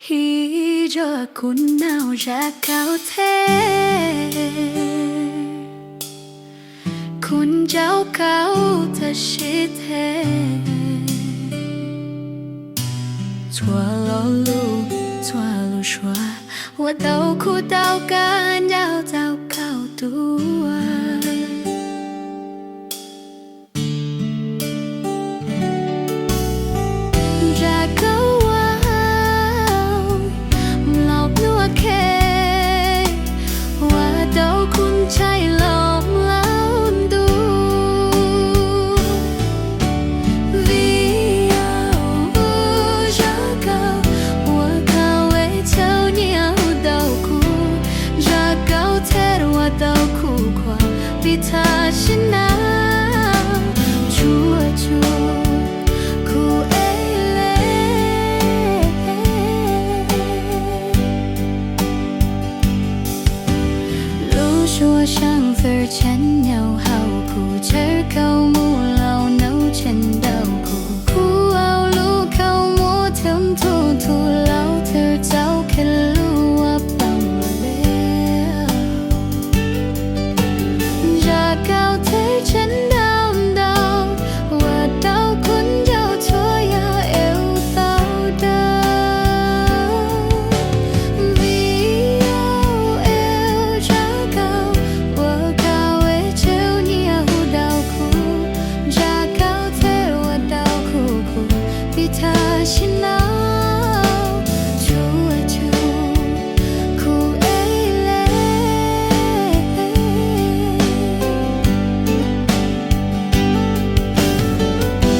Ib zaug kuv nug zaj kaum thej, kuv nco kauv tag sib thej. Txhua lo lus, txhua lus suav uas tau kuv tau kawm nco tau kaum tuaj. Zaj kaum ua mlaus nuj khe uas tau kuv ntshai los mlaus ntuj. Vim yog zaj kaum uas kaum ua txhaum nyiam hu tau kuv, zaj kaum thej uas tau kuv khuam vim tha sim na tsuas tsuas kuv e le. Lub suab seev fwv tsev nyaum hauv kuv chaw kaum mus laus nub tsev ntau kuv, kuv au lub kaum muab thwm ntuj tus laus thwm txaus khe lub uas pab le. Zaj kaum thej tsev ntau ntau uas tau kuv nco txhua yam ev tau daws. Vim yog ev zaj kaum uas kaum ua txhaum nyiam hu tau kuv, zaj kaum thej uas tau kuv khuam vim tha sim na tsuas tsuas kuv e le.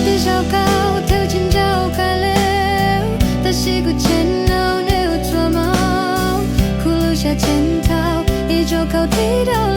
Tej zaum kaum thej tsis ntau kawg li, tab sis kuv tseem nco nws txhua hmo, kuv lub siab tseem dhau ib zaug kaum thej dhau